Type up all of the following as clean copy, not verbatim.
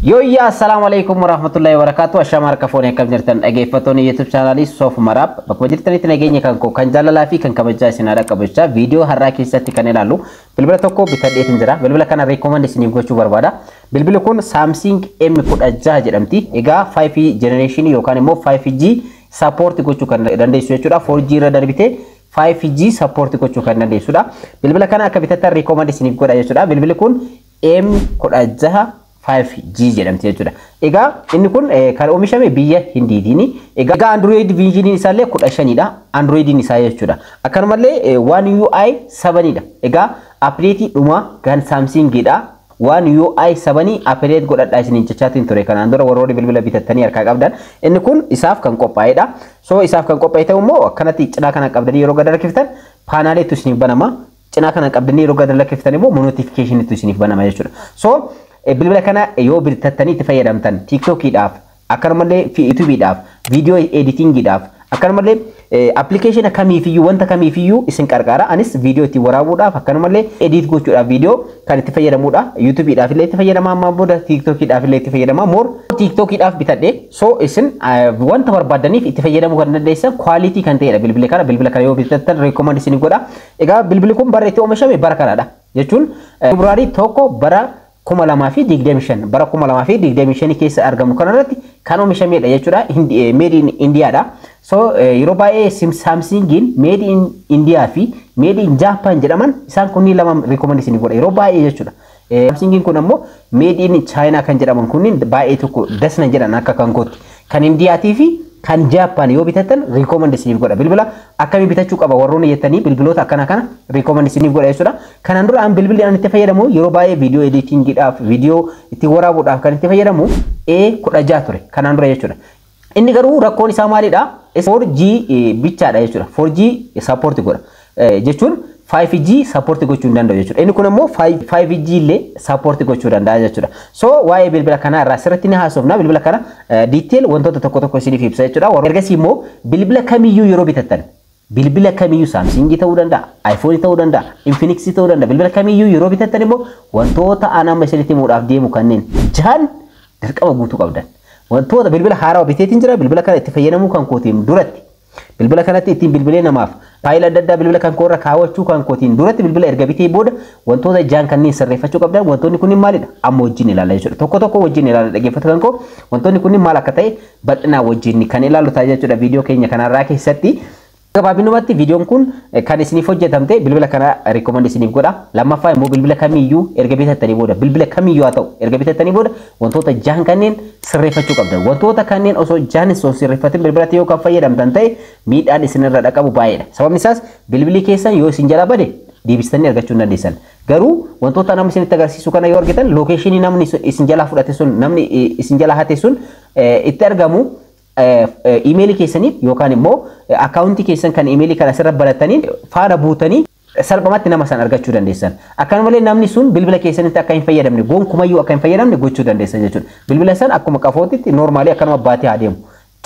Yooyyaa, assalaamu alaikum warahmatullahi wabarakatuh. Ashama, harka fuunee, akkam jirtan dhaggeeffattoonni YouTube chaanaalii Soof Maraab? Bakkuma jirtanitti nageenya kan koo kan jaalalaa fi kan kabajaa isin haadha qabachaa, viidiyoo har'aa keessatti kan ilaallu bilbila tokko bitadheetin jira. Bilbila kana recommend isiniif gochuu barbaada. Bilbilli kun Samsung M16 jedhamti. Egaa 5G generation yookaan immoo 5G support gochuu kan dandeessu jechuudha. 4G irra darbitee 5G support gochuu kan dandeessudha. Bilbila kana akka bitattan recommend isiniif godha jechuudha. Bilbilli kun M16 5G jedhamti jechuudha. Egaa inni kun kan oomishame biyya Hindiitiini. Egaa Android version isaallee 15dha. Androidiin isaa jechuudha. Akkanumallee One UI 7dha. Egaa update dhuma kan Samsungidha. One UI 7 update godhadhaa isiniin jechaatiin ture kanaan dura, warroonni bilbila bitattanii harkaa qabdan. Inni kun isaaf kan qophaa'edha. So isaaf kan qophaa'e ta'u immoo akkanatti cinaa kana qabdanii yeroo gad harkiftan paanaaleetu isiniif banama. Cinaa kana qabdanii yeroo gad harkiftan immoo notification'itu isiniif banama jechuudha. So bilbila kana yoo bitattanii itti fayyadamtan TikTokiidhaaf, akkanumallee YouTubeidhaaf, viidiyoo editingiidhaaf, akkanumallee appilikeeshina kamiifiyyuu, wanta kamiifiyyuu isin qarqaara. Anis viidiyoo ittiin waraabuudhaaf, akkanumallee edit gochuudhaaf viidiyoo kan itti fayyadamudha. YouTubeidhaaf illee itti fayyadama, ammaa booda TikTokiidhaaf illee itti fayyadama. More TikTokiidhaaf bitadhe. So isin wanta barbaadaniif itti fayyadamuu kan dandeessan quality kan ta'edha bilbila kana. Bilbila kana yoo bitattan recommend isin godha. Egaa bilbilli kun bara itti oomishame bara kanadha. Jechuun Februaarii 1 bara 2025, bara 2025 keessa argamu kanarratti kan oomishamedha jechuudha. Made in Indiaadha. So yeroo baay'ee Samsungiin made in India fi made in Japan jedhaman, isaan kunniin lama recommend isin godha yeroo baay'ee jechuudha. Samsungiin kun ammoo made in China kan jedhaman kunniin baay'ee tokko dasna jedhan akka kan kootti. Kan Indiyaatii fi kan Japan yoo bitattan recommend isiniif godha. Bilbila akkamii bitachuu qaba warroonni jettanii, bilbiloota akkana kana recommend isiniif godha jechuudha. Kanaan dura an bilbilli an itti fayyadamu yeroo baay'ee viidiyoo editingiidhaaf, viidiyoo itti waraabuudhaaf kan itti fayyadamu A16 ture kanaan dura jechuudha. Inni garuu rakkoon isaa maalidha? 4G bichaadha jechuudha. 4G support godha. Jechuun 5G support gochuu hin danda'u jechuudha. Inni kun immoo 5G illee support gochuu danda'a jechuudha. So waa'ee bilbila kanaa irraa sirriitti ni haasofna. Bilbila kana detail wantoota tokko tokko isiniif ibsa jechuudha. Ergasii immoo bilbila kamiyyuu yeroo bitattan, bilbila kamiyyuu, Samsung ta'uu danda'a, iPhone ta'uu danda'a, Infinix ta'uu danda'a. Bilbila kamiyyuu yeroo bitattan immoo wantoota an amma isinitti himuudhaaf deemu kanneen jahan dirqama guutuu qabdan. Wantoota bilbila haarawaa biteetiin jira, bilbila kana itti fayyadamuu kan kootiin duratti, bilbila kanatti ittiin bilbilee namaaf faayila adda addaa bilbila kan koorra kaawwachuu kan kootiin duratti, bilbila erga bitee booda wantoota jaan kanneen sirreeffachuu qabdan. Wantoonni kunniin maalidha? Amma wajjin ilaalla jechuudha. Tokko tokko wajjin ilaalla, dhaggeeffatu kan koo. Wantoonni kunniin maal akka ta'e bal'inaa wajjin kan ilaallu ta'a jechuudha viidiyoo keenya kanarraa keessatti. Gabaabinumatti viidiyoon kun kan isiniif hojjetamte bilbila kana recommend isiniif godha. Lammaffaa immoo bilbila kamiyyuu erga bitattanii booda, bilbila kamiyyuu haa ta'u erga bitattanii booda wantoota jahan kanneen sirreeffachuu qabdan. Wantoota kanneen osoo jahan osoo sirreeffatin bilbilatti yoo kan fayyadamtan ta'e miidhaan isinirra dhaqabu baay'eedha. Sababni isaas bilbilli keessan yoo isin jalaa bade deebistanii argachuu hin dandeessan. Garuu wantoota namni isinitti agarsiisu kana yoo argitan, locationii namni isin jalaa fudhate sun, namni isin jalaa hate sun itti argamu iimeelii keessaniin yookaan immoo akkaawuntii keessan kan iimeelii kana asirra barattaniin faana buutanii salphumatti nama san argachuu dandeessan. Akkanumallee namni sun bilbila keessanitti akka hin fayyadamne, gonkumayyuu akka hin fayyadamne gochuu dandeessan jechuudha. Bilbila san akkuma qafootitti normally akkanuma baatee haa deemu.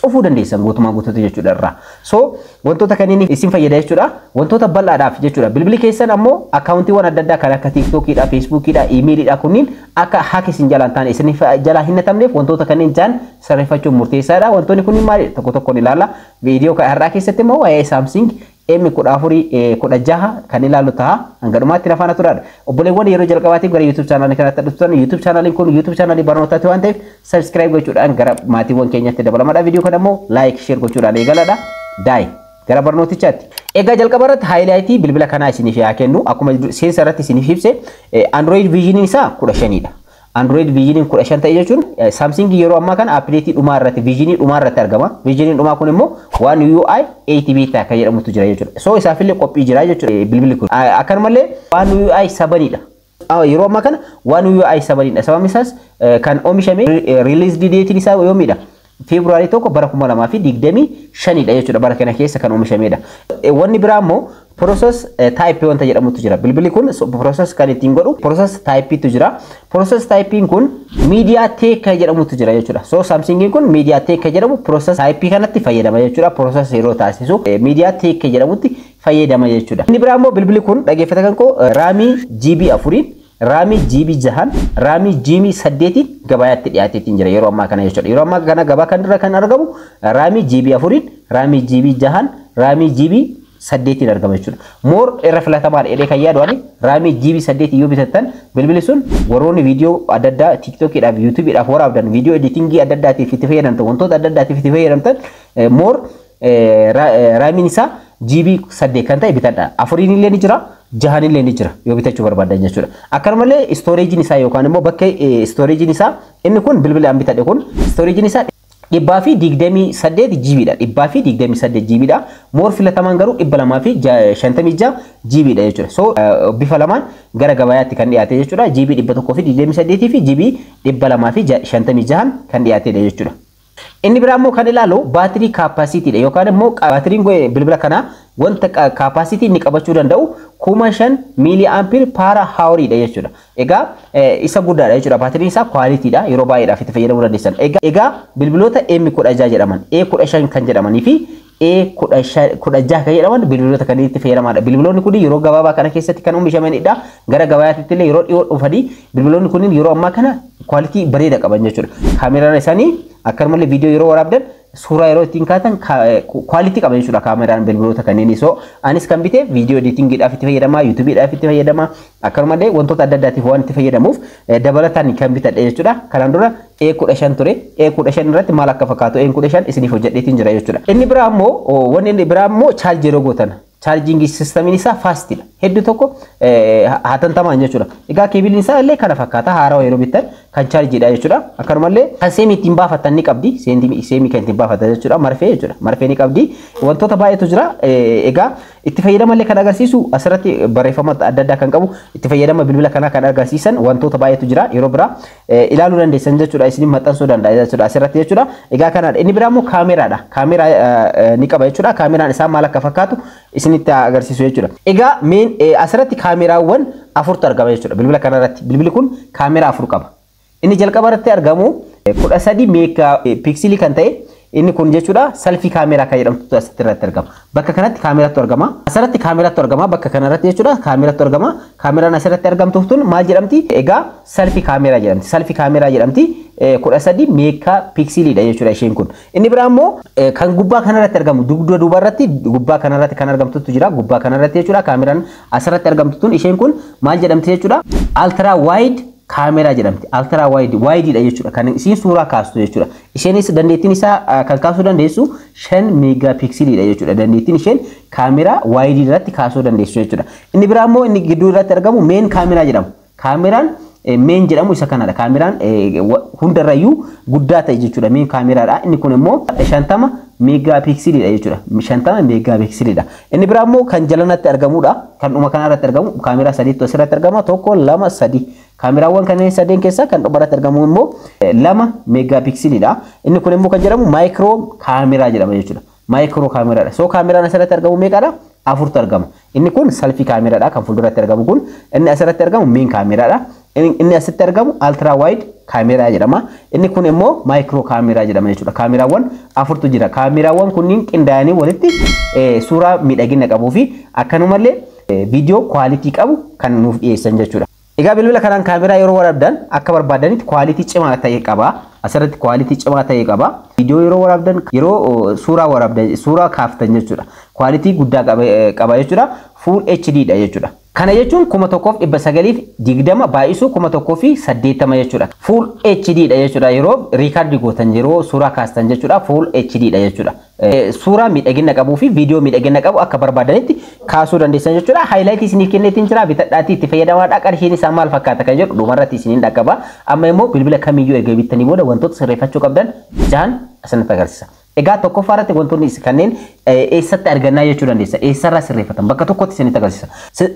Cufuu dandeessan guutumaa guutuutti jechuudha irraa. So wantoota kanneen isin fayyada jechuudha. Wantoota bal'aadhaaf jechuudha. Bilbilli keessan ammoo akkaawuntiiwwan adda addaa kan akka TikTokiidha, Facebookiidha, iimeeliidha kunniin akka hack isin jalaan taane, isin jalaa hin hatamneef wantoota kanneen jaan sirreeffachuun murteessaadha. Wantoonni kunniin maali? Tokko tokkoon ilaalla. Viidiyoo har'aa keessatti immoo waa'ee Samsung M14 16 kan ilaallu ta'a. Hanga dhumaatti na faana turaadha. Obboleewwan yeroo jalqabaatiif gara YouTube chaanaalii kanatti dhuftan, YouTube chaanaaliin kun YouTube chaanaalii barnootaati waan ta'eef subscribe gochuudhaan gara maatiiwwan keenyatti dabalamadha. Viidiyoo kana immoo like, share gochuudhaan eegaladha. Daa'e gara barnootichaatti. Egaa jalqaba irratti highlightii bilbila kanaa isiniif yaa kennu. Akkuma seensa irratti isiniif ibse, Android versioniin isaa 15dha. Android versioniin 15 ta'e jechuun Samsung yeroo ammaa kana updateii dhumaa irratti, versionii dhumaa irratti argama. Versioniin dhumaa kun immoo One UI 8 beta kan jedhamutu jira jechuudha. So isaafillee qophii jira jechuudha bilbilli kun. Akkanumallee One UI 7dha. Yeroo ammaa kana One UI 7dha. Sababni isaas kan oomishame, release dateiin isaa yoomidha? Feebruaarii 1 bara 2025dha jechuudha, bara kana keessa kan oomishamedha. Wanni biraa immoo process type wanta jedhamutu jira. Bilbilli kun process kan ittiin godhu process typeetu jira. Process typein kun MediaTek kan jedhamutu jira jechuudha. So Samsungiin kun MediaTek kan jedhamu process type kanatti fayyadama jechuudha. Process yeroo taasisu MediaTek kan jedhamutti fayyadama jechuudha. Inni biraa immoo bilbilli kun, dhaggeeffata kan koo, RAMii GB 4n RAMii GB 6n, RAMii GB 8iin gabayaatti dhiyaateetiin jira yeroo ammaa kana jechuudha. Yeroo ammaa kana gabaa kanarra kan argamu RAMii GB 4iin, RAMii GB 6n, RAMii GB 8iin argama jechuudha. More irra filatamaadha jedhee kan yaadu ani RAMii GB 8 yoo bitattan, bilbilli sun warroonni viidiyoo adda addaa TikTokiidhaaf, YouTubeiidhaaf waraabdan, viidiyoo editingii adda addaatiif itti fayyadamtan, wantoota adda addaatiif itti fayyadamtan, more RAMiin isaa GB 8 kan ta'e bitadha. Afuriin illee ni jira, jahan illee ni jira yoo bitachuu barbaadan jechuudha. Akkanumallee storageiin isaa yookaan immoo bakka storageiin isaa, inni kun bilbila an bitadhe kun storageiin isaa 128 GBdha. 128 GBdha. More filatamaan garuu 256 GBdha jechuudha. So bifa lamaan gara gabayaatti kan dhiyaate jechuudha. GB 128 fi GB 256 kan dhiyaatedha jechuudha. Inni biraa immoo kan ilaalu baatirii capacitydha yookaan immoo baatiriin bilbila kanaa wanta capacity inni qabachuu danda'u 5000 milliampere per houriidha jechuudha. Egaa isa guddaadha jechuudha. Baatiriin isaa qualitydha, yeroo baay'eedhaaf itti fayyadamuu dandeessan. Egaa bilbiloota M16 jedhaman, A15 kan jedhamanii fi A16 kan jedhaman bilbiloota kanneen itti fayyadamaadha. Bilbiloonni kun yeroo gabaabaa kana keessatti kan oomishamanidha. Gara gabayaatti illee yeroo dhiyoo dhufanii bilbiloonni kunniin yeroo ammaa kana quality bareeda qaban jechuudha. Kaameraan isaanii akkanumallee viidiyoo yeroo waraabdan, suuraa yeroo ittiin kaatan quality qaba jechuudha kaameraan bilbiloota kanneenii. So anis kan bite viidiyoo editingiidhaaf itti fayyadamaa, YouTubeiidhaaf itti fayyadamaa, akkanumallee wantoota adda addaatiif waan itti fayyadamuuf dabalataan kan bitadhe jechuudha. Kanaan dura A15 ture. A15 irratti maal akka fakkaatu A15 isiniif hojjedheetiin jira jechuudha. Inni biraa immoo, wanni inni biraa immoo charge yeroo gootan, charging systemiin isaa fastidha. Hedduu tokko hatantamaan jechuudha. Egaa cableiin isaa illee kana fakkaata, haarawaa yeroo bittan kan chargeiidha jechuudha. Akkanumallee kan SIMii ittiin baafatan ni qabdi. SIMii kan ittiin baafatan jechuudha. Marfee jechuudha. Marfee ni qabdi. Wantoota baay'eetu jira. Egaa itti fayyadamallee kan agarsiisu asirratti barreeffama adda addaa kan qabu, itti fayyadama bilbila kanaa kan agarsiisan wantoota baay'eetu jira. Yeroo biraa ilaaluu dandeessan jechuudha. Isin maxxansuu danda'a jechuudha asirratti jechuudha. Egaa kanaadha. Inni biraa immoo kaameraadha. Kaameraa ni qaba jechuudha. Kaameraan isaa maal akka fakkaatu isinitti agarsiisu jechuudha. Egaa meen asirratti kaameraawwan afurtu argama jechuudha. Bilbila kanarratti. Bilbilli kun kaameraa afur qaba. Inni jalqaba irratti argamu 13 megapixelii kan ta'e inni kun jechuudha, selfie kaameraa kan jedhamtu asirratti irratti argama. Bakka kanatti kaameraatu argama. Asirratti kaameraatu argama. Bakka kanarratti jechuudha kaameraatu argama. Kaameraan asirratti argamtu tun maal jedhamti? Egaa selfie kaameraa jedhamti. Selfie kaameraa jedhamti. 13 megapixeliidha jechuudha isheen kun. Inni biraa immoo kan gubbaa kanarratti argamu, dugda duuba irratti, gubbaa kanarratti kan argamtutu jira. Gubbaa kanarratti jechuudha, kaameraan asirratti argamtu tun isheen kun maal jedhamti jechuudha? Ultra wide kaameraa jedhamti. Ultra wide, wideiidha jechuudha. Kan isiin suuraa kaastu jechuudha. Isheenis dandeettiin isaa kan kaasuu dandeessu 5 megapixeliidha jechuudha. Dandeettiin isheen kaameraa wideii irratti kaasuu dandeessu jechuudha. Inni biraa immoo inni gidduu irratti argamu main kaameraa jedhamu. Kaameraan main jedhamu isa kanadha. Kaameraan hundarrayyuu guddaa ta'e jechuudha. Main kaameraadha. Inni kun immoo 50 megapixeliidha jechuudha. 50 megapixeliidha. Inni biraa immoo kan jalanatti argamudha. Kan dhuma kanarratti argamu, kaameraa sadiitu asirratti argama. Tokko, lama, sadi. Kaameraawwan kanneen sadeen keessaa kan dhumarratti argamu immoo 2 megapixeliidha. Inni kun immoo kan jedhamu micro kaameraa jedhama jechuudha. Micro kaameraadha. So kaameraan asirratti argamu meeqadha? Afurtu argama. Inni kun selfie kaameraadha kan fuulduratti argamu kun. Inni asirratti argamu main kaameraadha. Inni asitti argamu ultra wide kaameraa jedhama. Inni kun immoo micro kaameraa jedhama jechuudha. Kaameraawwan afurtu jira. Kaameraawwan kunniin qindaa'anii walitti suuraa miidhagina qabuu fi akkanumallee viidiyoo quality qabu kan nuuf dhiyeessan jechuudha. Egaa bilbila kanaan kaameraa yeroo waraabdan akka barbaadanitti quality cimaa ta'e qaba. Asirratti quality cimaa ta'e qaba. Viidiyoo yeroo waraabdan, yeroo suuraa waraabdan, suuraa kaaftan jechuudha. Quality guddaa qaba jechuudha. Full HD dha jechuudha. Kana jechuun 1920 baay'isuu 1080 jechuudha. Full HD dha jechuudha. Yeroo record gootan, yeroo suuraa kaastan jechuudha. Full HD dha jechuudha. Suuraa miidhagina qabuu fi viidiyoo miidhagina qabu akka barbaadanitti kaasuu dandeessan jechuudha. Highlightii isiniif kenneetiin jira. Bitadhaatii itti fayyadamaadha. Qarshiin isaa maal fakkaata kan jedhu dhumarratti isiniin dhaqqaba. Amma immoo bilbila kamiyyuu erga bittanii booda wantoota sirreeffachuu qabdan jahan asinitti agarsiisa. Egaa tokkoffaa irratti wantoonni kanneen eessatti argannaa jechuu dandeessa. Eessarraa sirreeffatan bakka tokkotti isinitti agarsiisa.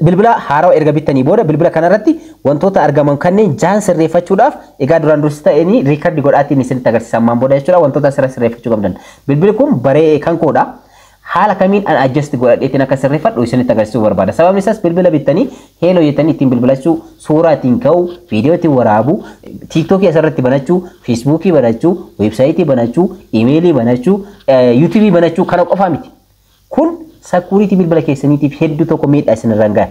Bilbila haarawaa erga bittanii booda bilbila kanarratti wantoota argaman kanneen jahan sirreeffachuudhaaf, egaa duraan dursi ta'anii record godhaatiin isinitti agarsiisa ammaan booda jechuudha, wantoota asirra sirreeffachuu qabdan. Bilbilli kun baree kan koodha. Haala kamiin an adjust godhadheetiin akka sirreeffadhu isinitti agarsiisuu barbaada. Sababni isaas bilbila bittanii hello jettanii ittiin bilbilachuu, suuraa ittiin ka'uu, viidiyoo ittiin waraabuu, TikTokii asirratti banachuu, Facebookii banachuu, websiteii banachuu, emailii banachuu, YouTubeii banachuu kana qofaa miti. Kun security bilbila keessaniitiif hedduu tokko miidhaa isinirraan gaha.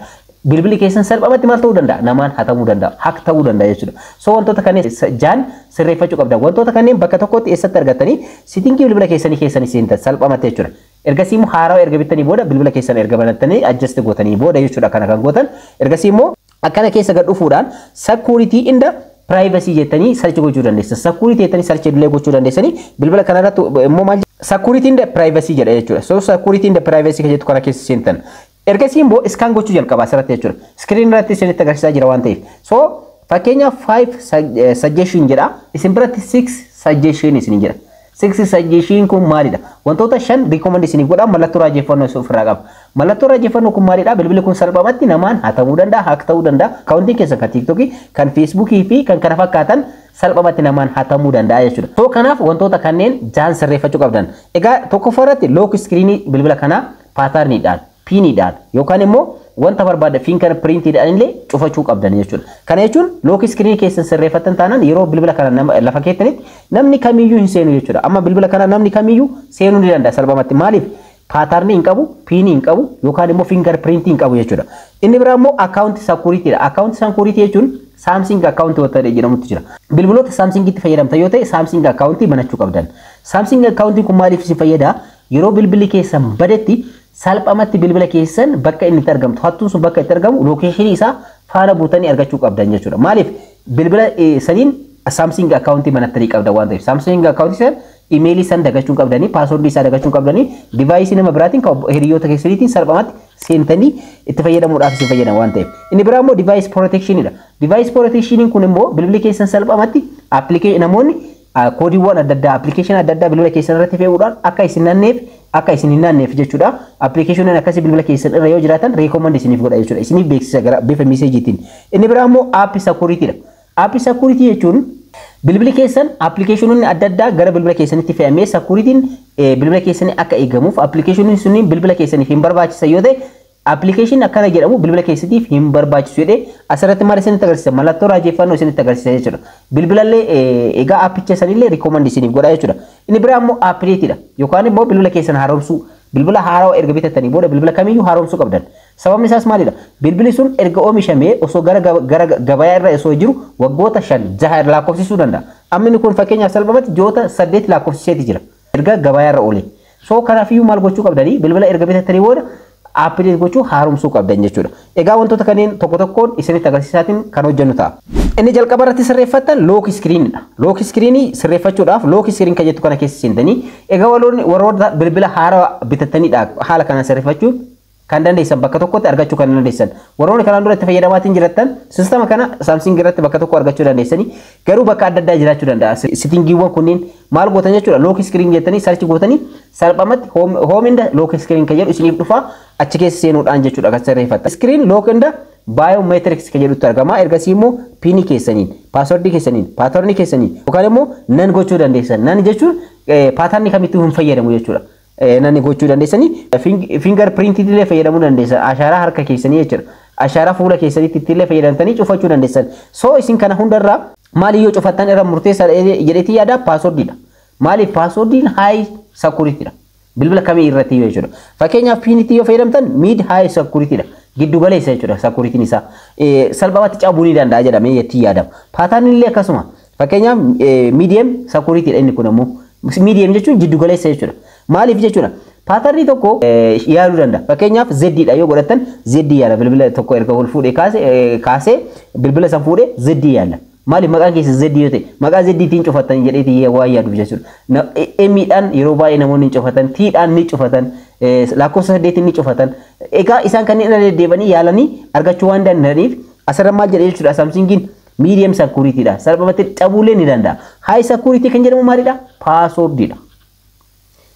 Bilbilli keessan salphumatti maal ta'uu danda'a? Namaan hatamuu danda'a. Hack ta'uu danda'a jechuudha. So wantoota kanneen jaan sirreeffachuu qabda. Wantoota kanneen bakka tokkotti eessatti argattanii? Settingii bilbila keessanii keessanii seentan salphumatti jechuudha. Ergasii immoo haarawaa erga bittanii booda, bilbila keessan erga banattanii adjust gootanii booda jechuudha kana kan gootan. Ergasii immoo akkana keessa gad dhufuudhaan "security and privacy" jettanii search gochuu dandeessan. Security jettanii search illee gochuu dandeessanii. Bilbila kanarratti immoo maal, "security and privacy" jedha jechuudha. So "security and privacy" kan jettu kana keessa seentan. Ergasii immoo scan gochuu jalqaba asirratti jechuudha. Screen irratti isinitti agarsiisaa jira waan ta'eef. So fakkeenyaaf 5 suggestion jedha. Isin biratti 6 suggestion isin jedha. Six suggestion kun maalidha? Wantoota 5 recommend isiniif godha, mallattoo raajeffannoo ofirraa qaba. Mallattoo raajeffannoo kun maalidha? Bilbilli kun salphumatti namaan hatamuu danda'a, hack ta'uu danda'a. Accountiin keessan kan TikTokii, kan Facebookii fi kan kana fakkaatan salphumatti namaan hatamuu danda'a jechuudha. So kanaaf wantoota kanneen jaan sirreeffachuu qabdan. Egaa tokkoffaa irratti lock screenii bilbila kanaa patterniidhaan, PINiidhaan yookaan immoo wanta barbaadde finger printiidhaan illee cufachuu qabdan jechuudha. Kana jechuun lock screenii keessan sirreeffattan taanaan yeroo bilbila kana lafa keettanitti namni kamiyyuu hin seenu jechuudha. Amma bilbila kana namni kamiyyuu seenuu ni danda'a salphumatti. Maaliif? Patternii hin qabu, PINii hin qabu yookaan immoo finger printii hin qabu jechuudha. Inni biraa immoo account securitydha. Account security jechuun Samsung accountii wanta jedhamutu jira. Bilbiloota Samsungitti fayyadamtan yoo ta'e, Samsung accountii banachuu qabdan. Samsung accountiin kun maaliif isin fayyada? Yeroo bilbilli keessan badetti salphumatti bilbila keessan bakka inni itti argamtu, hattuun sun bakka itti argamu, locationii isaa faana buutanii argachuu qabdan jechuudha. Maaliif? Bilbila saniin Samsung accountii banattanii qabdan waan ta'eef. Samsung accountii san emailii san dagachuu qabdanii, passwordii isaa dagachuu qabdanii, deviceii nama biraatiin, kan hiriyoota keessaniitiin salphumatti seentanii itti fayyadamuudhaaf isin fayyadan waan ta'eef. Inni biraa immoo device protectionidha. Device protectioniin kun immoo bilbilli keessan salphumatti namoonni koodiiwwan adda addaa, applicationii adda addaa bilbila keessan irratti fe'uudhaan akka isin hin naanneef jechuudha. Applicationiin akkasii bilbila keessan irra yoo jiraatan recommend isiniif godha jechuudha. Isiniif beeksisa gara bifa messageiitiin. Inni biraa immoo app securitydha. App security jechuun bilbilli keessan applicationoonni adda addaa gara bilbila keessanitti fe'amee securityn bilbila keessanii akka eegamuuf, applicationiin sunniin bilbila keessaniif hin barbaachisan yoo ta'e, application akkana jedhamu bilbila keessaniif hin barbaachisu jedhee asirratti maal isinitti agarsiisa? Mallattoo raajeffannoo isinitti agarsiisa jechuudha. Bilbilallee egaa appicha sanillee recommend isiniif godha jechuudha. Inni biraa immoo updateiidha yookaan immoo bilbila keessan haaromsuu. Bilbila haarawaa erga bitattanii booda bilbila kamiyyuu haaromsuu qabdan. Sababni isaas maalidha? Bilbilli sun erga oomishamee osoo gara gabayaa irra osoo jiru waggoota 5 jaha lakkoofsisuu danda'a. Amma inni kun fakkeenyaaf salphumatti ji'oota 8 lakkoofsiseeti jira erga gabayaa irra oole. So kanaafiyyuu maal gochuu qabdanii? Bilbila erga bitattanii booda update gochuu, haaromsuu qabdan jechuudha. Egaa wantoota kanneen tokko tokkoon isinitti agarsiisaatiin kan hojjennu ta'a. Inni jalqaba irratti sirreeffattan lock screenidha. Lock screenii sirreeffachuudhaaf "lock screen" kan jettu kana keessa seentanii, egaa warroota bilbila haaraa bitattanidha haala kanaan sirreeffachuu kan dandeessan, bakka tokkotti argachuu kan dandeessan. Warroonni kanaan dura itti fayyadamaatiin jirattan systema kana Samsung irratti bakka tokko argachuu dandeessanii, garuu bakka adda addaa jiraachuu danda'a. Settingiiwwan kunneen maal gootan jechuudha? "Lock screen" jettanii search gootanii salphumatti "home and lock screen" kan jedhu isiniif dhufa, achi keessa seenuudhaan jechuudha kan sirreeffatta. "Screen lock and biometrics" kan jedhutti argama. Ergasii immoo PINii keessaniin, passwordii keessaniin, patternii keessaniin yookaan immoo none gochuu dandeessan. None jechuun patternii kamittuu hin fayyadamu jechuudha. None gochuu dandeessanii, finger printii illee fayyadamuu dandeessan, ashaaraa harka keessanii jechuudha. Ashaaraa fuula keessaniitti illee fayyadamtanii cufachuu dandeessan. So isin kana hundarraa maaliyyoo cufattan irra murteessaa jedheetii yaada passwordiidha. Maaliif? Passwordiin high securitydha. Bilbila kamii irratti jechuudha. Fakkeenyaaf PINitti yoo fayyadamtan mid high securitydha. Giddu galeessa jechuudha securityn isaa. Salphumatti cabuu ni danda'a jedhamee itti yaadama. Patternni illee akkasuma. Fakkeenyaaf medium securitydha inni kun ammoo. Medium jechuun jiddu galeessa jechuudha. Maaliif jechuudha? Patternii tokko yaaluu danda'a. Fakkeenyaaf Zeddiidha yoo godhattan, Zeddii yaala. Bilbila tokko erga ol fuudhee kaasee bilbila san fuudhee Zeddii yaala. Maaliif? Maqaan keessa Zeddii yoo ta'e, maqaa Zeddiitiin cufattan jedheetii waan yaaduuf jechuudha. Emmiidhaan yeroo baay'ee namoonni ni cufatan, Tiidhaan ni cufatan, lakkoofsa 8 ni cufatan. Egaa isaan kanneen irra deddeebi'anii yaalanii argachuu waan danda'aniif asirra maal jedhe jechuudha Samsungiin? Medium securitydha. Salphumatti cabuullee ni danda'a. High security kan jedhamu maalidha? Passwordiidha.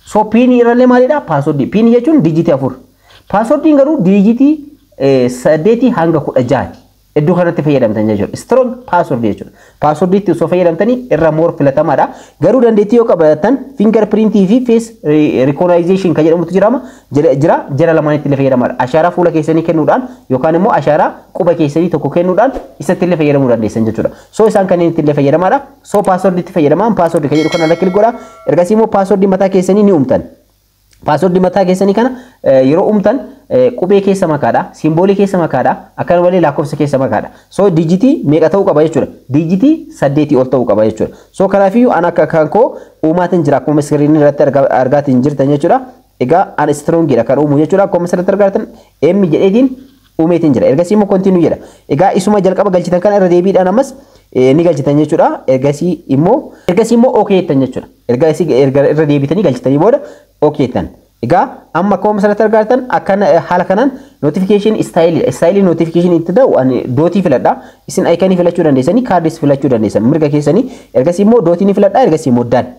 So PINii irrallee maalidha? Passwordii. PINii jechuun digitii 4. Passwordiin garuu digitii 8 hanga 16ti. Iddoo kanatti fayyadamtan jechuudha. Strong password jechuudha. Passwordiitti osoo fayyadamtanii irra more filatamaadha. Garuu dandeettii yoo qabaatan finger printii fi face recognition kan jedhamutu jirama jira, jara lamaanitti illee fayyadamaadha. Ashaaraa fuula keessanii kennuudhaan yookaan immoo ashaaraa quba keessanii tokko kennuudhaan isatti illee fayyadamuu dandeessan jechuudha. So isaan kanneen itti illee fayyadamaadha. So passwordiitti fayyadamaan passwordii kan jedhu kana click godha. Ergasii immoo passwordii mataa keessanii ni uumtan. Passwordii mataa keessanii kana yeroo uumtan qubee keessa makaadha, symbolii keessa makaadha, akkanumallee lakkoofsa keessa makaadha. So digitii meeqa ta'uu qaba jechuudha? Digitii 8 ol ta'uu qaba jechuudha. So kanaafiyyuu an akka kan koo uumaatiin jira, akkuma screenii irratti argaatiin jirtan jechuudha. Egaa an strongiidha kan uumu jechuudha. Akkuma asirratti argaatan M jedheetiin uumeetiin jira. Ergasii immoo continue jedha. Egaa isuma jalqaba galchitan kana irra deebiidhaan ammas ni galchitan jechuudha. Ergasii immoo okay jettan jechuudha. Ergasii erga irra deebitanii galchitanii booda okay jettan. Egaa amma akkuma asirratti argaatan akkana haala kanaan notification style, style notification itti ta'u ani dotii filadha. Isin iconii filachuu dandeessanii, cardis filachuu dandeessan, mirga keessanii. Ergasii immoo dotii ni filadha. Ergasii immoo done.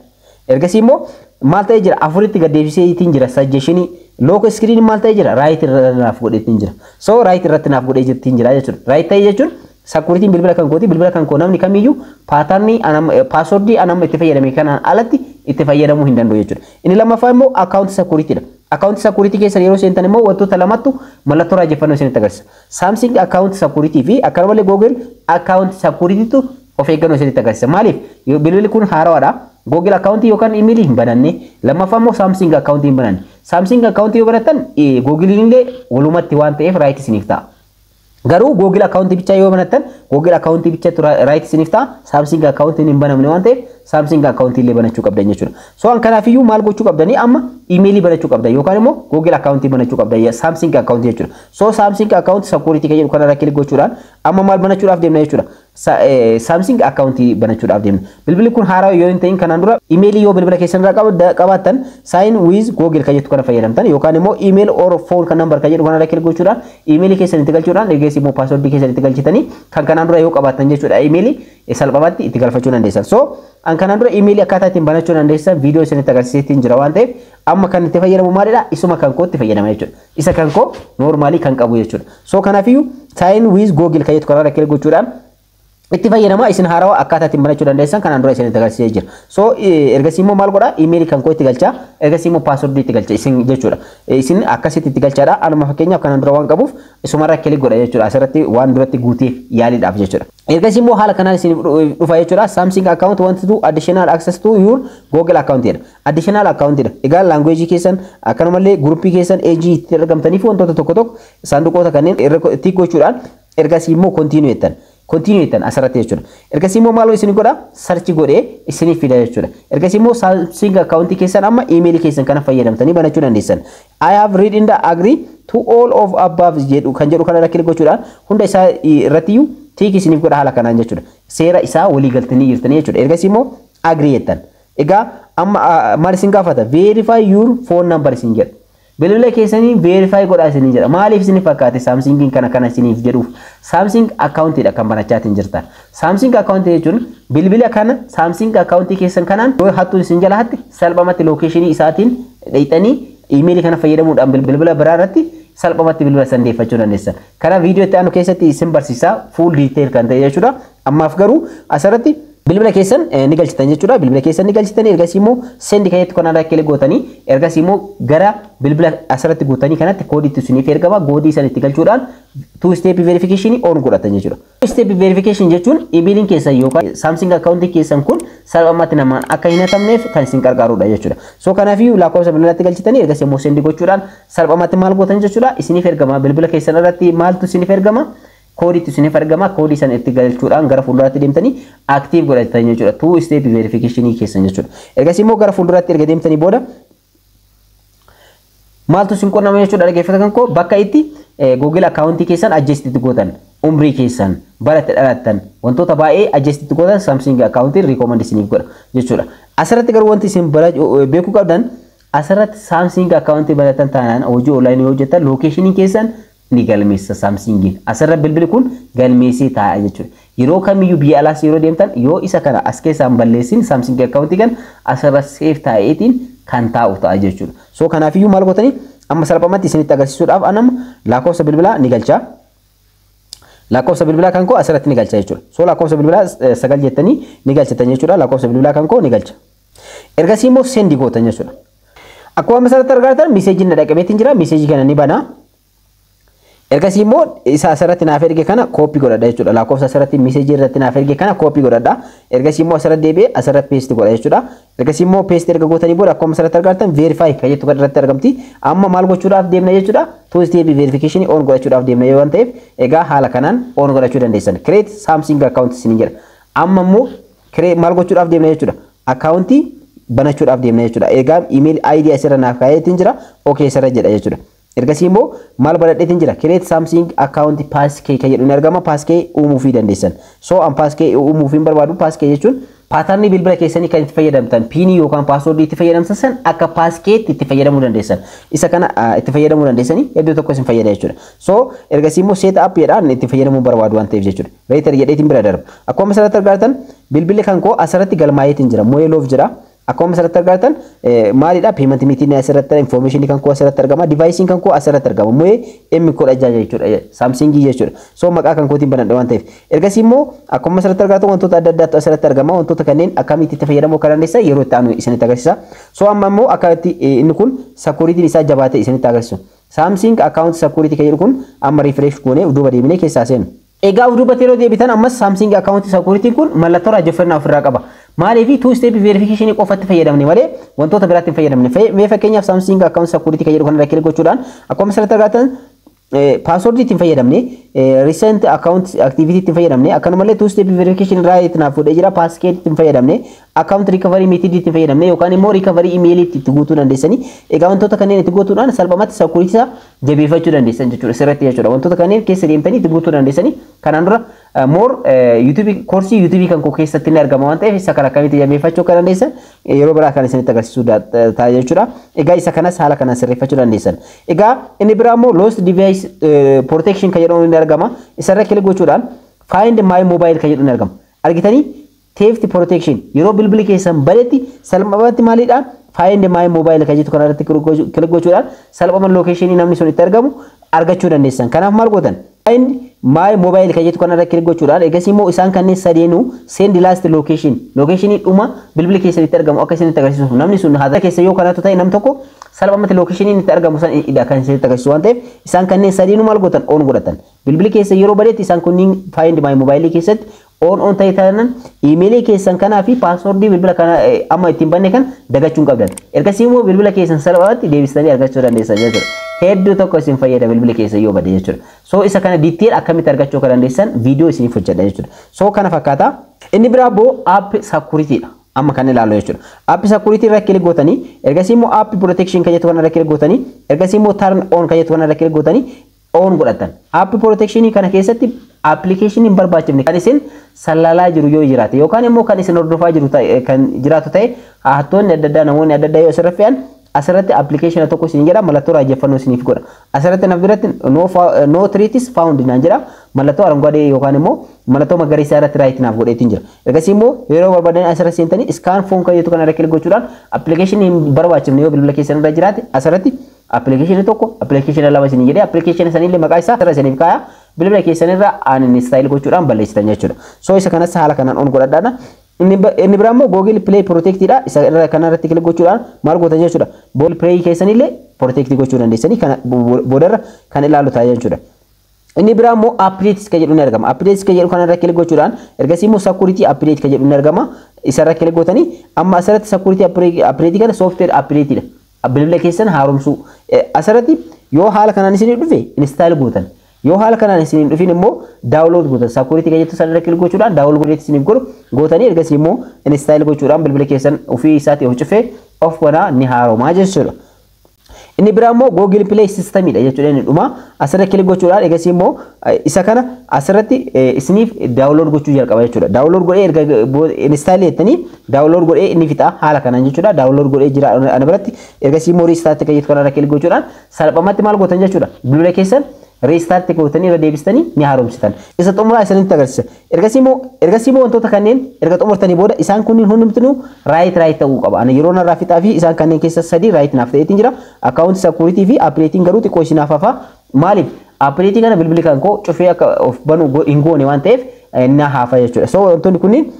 Ergasii immoo maal ta'ee jira? Afuritti gad deebiseetiin jira suggestionii. Lock screen maal ta'ee jira? Right irra naaf godheetiin jira. So right irratti naaf godhee jirtiin jira jechuudha. Right ta'ee jechuun securityn bilbila kan kooti, bilbila kan koo namni kamiyyuu patternii, passwordii anamma itti fayyadame kanaan alatti itti fayyadamuu hin danda'u jechuudha. Inni lammaffaa immoo account securitydha. Account security keessa yeroo seentan immoo wantoota lamattu mallattoo raajeffannoo isinitti agarsiisa. Samsung account security fi akkanumallee Google account securitytu of eeggannoo isinitti agarsiisa. Maaliif? Bilbilli kun haarawaadha. Google account yookaan email hin bananne, lammaffaa immoo Samsung account hin bananne. Samsung account yoo banattan Google illee walumatti waan ta'eef right isiniif ta'a. Garuu Google account bichaa yoo banattan Google account bichatu right isiniif ta'a. Samsung account hin banamne waan ta'eef Samsung account illee banachuu qabdan jechuudha. So an kanaafiyyuu maal gochuu qabdanii? Amma emailii banachuu qabdan yookaan immoo Google account banachuu qabdan, Samsung account jechuudha. So Samsung account security kan jedhu kanarra click gochuudhaan amma maal banachuudhaaf deemna jechuudha? Samsung account banachuudhaaf deemna. Bilbilli kun haaraa yoo hin ta'in kanaan dura emailii yoo bilbila keessan irraa qabaattan, sign with Google kan jettu kana fayyadamtan yookaan immoo email or phone kan number kan jedhu kanarra click gochuudhaan emailii keessan itti galchuudhaan, ergasii immoo passwordii keessan itti galchitanii kan kanaan dura yoo qabaattan jechuudha, emailii salphumatti itti galfachuu dandeessan. So an kanaan dura emailii akkaataa ittiin banachuu dandeessan viidiyoo isinitti agarsiiseetiin jira waan ta'eef, amma kan itti fayyadamu maalidha? Isuma kan koo itti fayyadama jechuudha. Isa kan koo normalii kan qabu jechuudha. So kanaafiyyuu sign with Google kan jettu kanarra click gochuudhaan itti fayyadama. Isin haarawaa akkaataa ittiin banachuu dandeessan kanaan dura isinitti agarsiisee jira. So ergasii immoo maal godhaa? Emailii kan koo itti galchaa, ergasii immoo passwordii itti galcha isin jechuudha. Isin akkasitti itti galchaadha. Anuma fakkeenyaaf kanaan dura waan qabuuf isumarra click godha jechuudha. Asirratti waan duratti guuteef yaaliidhaaf jechuudha. Ergasii immoo haala kanaan isin dhufa jechuudha. Samsung account want to additional access to your Google account jedha. Additional account jedha. Egaa language keessan, akkanumallee groupii keessan, age itti argamtaniif wantoota tokko tokko saanduqoota kanneen irra tick gochuudhaan ergasii immoo continue jettan. Continue jettan asirratti jechuudha. Ergasii immoo maal isin godha? Search godhee isiniif fida jechuudha. Ergasii immoo Samsung account keessan amma emailii keessan kana fayyadamtanii banachuu dandeessan. I have read and agree to all of above jedhu kan jedhu kana click gochuudhaan hunda isaa irrattiyyuu tick isiniif godha haala kanaan jechuudha. Seera isaa walii galtanii jirtanii jechuudha. Ergasii immoo agree jettan. Egaa amma maal isin gaafata? Verify your phone number isin jedha. Bilbila keessanii verify godhaa isinii jedha. Maaliif isin fakkaate Samsungiin kana kana isiniif jedhuuf? Samsung accountiidha kan banachaatiin jirtan. Samsung accountii jechuun bilbila kana Samsung accountii keessan kanaan yoo hattuun isin jala hatte salphumatti locationii isaatiin dheeyxanii emailii kana fayyadamuudhaan bilbila biraa irratti salphumatti bilbila san deeffachuu dandeessan. Kana viidiyoo itti aanu keessatti isin barsiisaa, full detail kan ta'e jechuudha. Ammaaf garuu asirratti bilbila keessan ni galchitan jechuudha. Bilbila keessan ni galchitanii, ergasii immoo send kan jettu kanarra click gootanii, ergasii immoo gara bilbila asirratti guutanii kanatti koodiitti isiniif ergama. Koodii san itti galchuudhaan two step verification on godhatan jechuudha. Two step verification jechuun emailiin keessan yookaan Samsung account keessan kun salphumatti namaan akka hin hatamneef kan isin gargaarudha jechuudha. So kanaafiyyuu lakkoofsa bilbilatti galchitanii, ergasii immoo send gochuudhaan salphumatti maal gootan jechuudha? Isiniif ergama. Bilbila keessan irratti maaltu isiniif ergama? Koodiitu isiniif argama. Koodii sana itti galchuudhaan gara fuulduraatti deemtanii active godhatan jechuudha. Two step verification keessan jechuudha. Ergasii immoo gara fuulduraatti erga deemtanii booda maaltu isin qunnama jechuudha, dhaggeeffata kan koo? Bakka itti Google account keessan adjust itti gootan, umrii keessan, bara itti dhalattan, wantoota baay'ee adjust itti gootan Samsung account recommend isiniif godha jechuudha. Asirratti garuu wanti isin beekuu qabdan, asirratti Samsung account banatan taanaan hojii online yoo hojjetan locationii keessan ni galmeessa Samsungiin. Asirra bilbilli kun galmeessee taa'a jechuudha. Yeroo kamiyyuu biyya alaas yeroo deemtan yoo isa kana as keessaan balleessin, Samsung account kan asirra save taa'eetiin kan taa'u ta'a jechuudha. So kanaafiyyuu maal gootanii? Amma salphumatti isinitti agarsiisuudhaaf anama lakkoofsa bilbilaa ni galcha. Lakkoofsa bilbilaa kan koo asirratti ni galcha jechuudha. So lakkoofsa bilbilaa 9 jettanii ni galchatan jechuudha. Lakkoofsa bilbilaa kan koo ni galcha. Ergasii immoo send gootan jechuudha. Akkuma asirratti argatan messageiin na dhaqabeetiin jira. Messageii kana ni bana. Ergasii immoo isa asirratti naaf erge kana copy godhadha jechuudha. Lakkoofsa asirratti message irratti naaf erge kana copy godhadha. Ergasii immoo asirratti deebi'ee asirratti paste godha jechuudha. Ergasii immoo paste erga gootanii booda akkuma asirratti argattan verify kan jettu kan irratti argamti. Amma maal gochuudhaaf deemna jechuudha? Two step verification on godhachuudhaaf deemna yoo waan ta'eef, egaa haala kanaan on godhachuu dandeessan. Create Samsung account isiniin jedha. Amma immoo maal gochuudhaaf deemna jechuudha? Akkaawuntii banachuudhaaf deemna jechuudha. Egaa email ID asirra naaf kaa'eetiin jira. Okay asirra jedha jechuudha. Ergasii immoo maal banadheetiin jira? Create Samsung account passkey kan jedhu ni argama. Passkey uumuufii dandeessan. So an passkey uumuuf hin barbaadu. Passkey jechuun pattern bilbila keessanii kan itti fayyadamtan, PIN yookaan password itti fayyadamtan san akka passkeytti itti fayyadamuu dandeessan. Isa kana itti fayyadamuu dandeessanii iddoo tokko isin fayyada jechuudha. So ergasii immoo set up jedhaan itti fayyadamuu barbaadu waan ta'eef jechuudha. Later jedheetiin bira darba. Akkuma asirratti argattan bilbilli kan koo asirratti galmaa'eetiin jira. Mo'eeloof jira. Akkuma asirratti argattan maalidha? Payment method asirratti, information kan koo asirratti argama. Device kan koo asirratti argama. Mo'ee M16 jechuudha. Samsung jechuudha. So maqaa kan kootiin banadha waan ta'eef. Ergasii immoo akkuma asirratti argattan wantoota adda addaatu asirratti argama. Wantoota kanneen akkamitti itti fayyadamuu akka dandeessan yeroo itti aanu isinitti agarsiisa. So amma immoo akkamitti inni kun security isaa jabaatee isinitti agarsiisu. Samsung account security kan jedhu kun amma refresh goonee duuba deebinee keessaa seenu. Egaa duubatti yeroo deebitan ammas Samsung account security kun mallattoo raajeffannaa ofirraa qaba. Maaliif? Two step verification qofatti fayyadamne malee wantoota biraatti hin fayyadamne. Mee fakkeenyaaf Samsung account security kan jedhu kanarra click gochuudhaan akkuma asirratti argattan password ittiin fayyadamne, recent account activity ittiin fayyadamne, akkanumallee two step verification irraa itti naaf fuudhee jira, passkey ittiin fayyadamne, account recovery method ittiin fayyadamne yookaan immoo recovery email itti guutuu dandeessanii. Egaa wantoota kanneen itti guutuudhaan salphumatti security isaa jabeeffachuu dandeessan jechuudha sirriitti jechuudha. Wantoota kanneen keessa deemtanii itti guutuu dandeessanii. Kanaan dura more YouTube course YouTube kan koo keessatti ni argama waan ta'eef, isa kana akkamitti jabeeffachuu akka dandeessan yeroo biraa kan isinitti agarsiisuu ta'a jechuudha. Egaa isa kanas haala kanaan sirreeffachuu dandeessan. Egaa inni biraa immoo lost device protection kan jedhamu ni argama. Isarra click gochuudhaan find my mobile kan jedhu ni argama. Argitanii, theft protection yeroo bilbilli keessan badetti salphumatti maalidhaan find my mobile kan jettu kanarratti click gochuudhaan salphuma location namni sun itti argamu argachuu dandeessan. Kanaaf maal gootan? Find my mobile kan jettu kanarra click gochuudhaan egasii immoo isaan kanneen sadeenuu send last location, location dhuma bilbilli keessan itti argamu akka isinitti agarsiisuuf, namni sun haala keessa yoo kanatu ta'e nam tokko salphumatti location itti argamu san idha kan isinitti agarsiisu waan ta'eef, isaan kanneen sadeenuu maal gootan? On godhatan. Bilbilli keessa yeroo badetti isaan kunniin find my mobile keessatti on ta'e taanaan email keessan kanaa fi password bilbila kana amma ittiin banne kan dagachuu hin qabdan. Ergasii immoo bilbila keessan salphumatti deebistanii argachuu dandeessan jechuudha. Hedduu tokko isin fayyada bilbila keessa yoo bade jechuudha. So isa kana detail akkamitti argachuu akka dandeessan viidiyoo isiniif hojjedha jechuudha. So kana fakkaata. Inni biraa immoo app security dha. Amma kan ilaallu jechuudha. App security irra click gootanii, ergasii immoo app protection kan jettu kana irra click gootanii, ergasii immoo turn on kan jettu kana irra click gootanii on godhatan. App protection kana keessatti application hin barbaachifne kan isin sallalaa jiru yoo jiraate yookaan immoo kan isin hordofaa jiru kan jiraatu ta'e, hattoonni adda addaa, namoonni adda addaa yoo asirra fe'an, asirratti application tokko isin jedha, mallattoo raajeffannoo isiniif godha. Asirratti naf biratti no threats found naan jedha, mallattoo aranguadee yookaan immoo mallattoo magariisaa irratti right naaf godheetiin jira. Ergasii immoo yeroo barbaadan asirra seentanii scan phone kan jettu kana irra click gochuudhaan application hin barbaachifne yoo bilbila keessan irra jiraate, asirratti application tokko, application lama isin jedhee application sanillee maqaa isaa asirra isiniif kaaya, bilbila keessan irra uninstall gochuudhaan balleessitan jechuudha. So isa kanas haala kanaan on godhadhaadha. Inni biraa immoo Google Play Protect dha. Isa irra kana irratti click gochuudhaan maal gootan jechuudha? Google Play keessanillee protect gochuu dandeessanii, kana boodarra kan ilaalu ta'a jechuudha. Inni biraa immoo updates kan jedhu ni argama. Updates kan jedhu kana irra click gochuudhaan ergasii immoo security update kan jedhu ni argama. Isa irra click gootanii amma asirratti security update kana software update dha. Bilbila keessan haaromsuu. Asirratti yoo haala kanaan isinii dhufe install gootan. Yoo haala kanaan isin hin dhufin immoo download gootan. Security kan jettu sana irra click gochuudhaan download godheetti isiniif godhu gootanii, ergasii immoo install gochuudhaan bilbila keessan ofii isaatii of cufee of banaa, ni haaromaa jechuudha. Inni biraa immoo Google Play Systemidha jechuudha inni dhuma. Asirra click gochuudhaan egasii immoo isa kana asirratti isiniif download gochuu jalqaba jechuudha. Download godhee erga install jettanii download godhee inni fixa haala kanaan jechuudha. Download godhee jira ana biratti. Ergasii immoo restart kan jettu kanarra click gochuudhaan salphumatti maal gootan jechuudha? Bilbila keessan restart gootanii irra deebistanii ni haaromsitan. Isa xumuraa isinitti agarsiisa. Ergasii immoo wantoota kanneen erga xumurtanii booda isaan kunniin hundumtinuu right ta'uu qaba. Ani yeroo narraa fixaa fi isaan kanneen keessa sadii right naaf ta'eetiin jira. Account security fi updateiin garuu xiqqoo isinaaf hafa. Maaliif? Update kana bilbilli kan koo cufee akka of banu hin goone waan ta'eef na hafa jechuudha. So wantoonni kunniin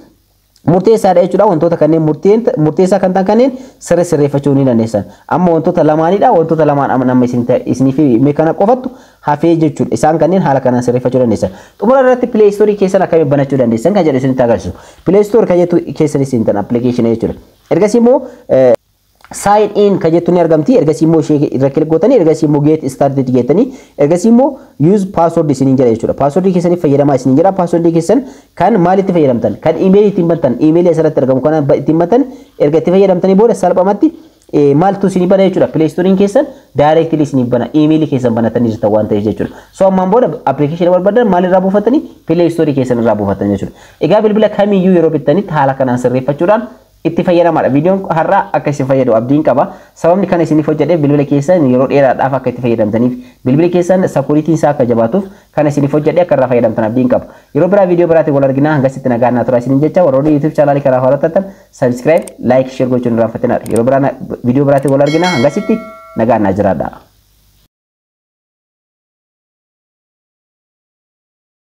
Murteessaadha jechuudha. Wantoota kanneen murteessaa kan ta'an kanneen sirri sirreeffachuu ni dandeessan. Amma wantoota lamaanidha. Wantoota lamaan amma isiniif mee kana qofattu hafee jechuudha. Isaan kanneen haala kanaan sirreeffachuu dandeessan. Xumura irratti Play Store keessan akkamiin banachuu dandeessan kan jedhu isinitti agarsiisu. Play Store kan jettu keessan isin tan application jechuudha. Ergasii immoo sign in kan jettu ni argamti. Ergasii immoo ishee irra click gootanii, ergasii immoo get started jettanii, ergasii immoo use password isiniin jedha jechuudha. Password keessaniif fayyadamaa isiniin jedha. Password keessan kan maalitti fayyadamtan? Kan email ittiin bantan, email asirratti argamu kana ittiin bantan. Erga itti fayyadamtanii booda salphumatti maaltu isinii bana jechuudha? Play Store keessan directly isinii bana, email keessan banatanii jirtan waan ta'eef jechuudha. So ammaan booda application barbaadan maal irraa buufatanii? Play Store keessan irraa buufatan jechuudha. Egaa bilbila kamiyyuu yeroo bittanitti haala kanaan sirreeffachuudhaan itti fayyadamaadha. Viidiyoon har'aa akka isin fayyadu abdiin qaba. Sababni kana isiniif hojjedheef bilbila keessan yeroo dheeraadhaaf akka itti fayyadamtaniif, bilbilli keessan securityn isaa akka jabaatuuf kana isiniif hojjedhe. Akka irraa fayyadamtan abdiin qaba. Yeroo biraa viidiyoo biraatiin wal arginaa, hangasitti nagaan naa turaa isiniin jecha, warroonni YouTube channelii karaa hordoftan subscribe, like, share gochuun irraanfatinaa. Yeroo biraa viidiyoo biraatiin wal arginaa, hangasitti nagaan naa jiraadha.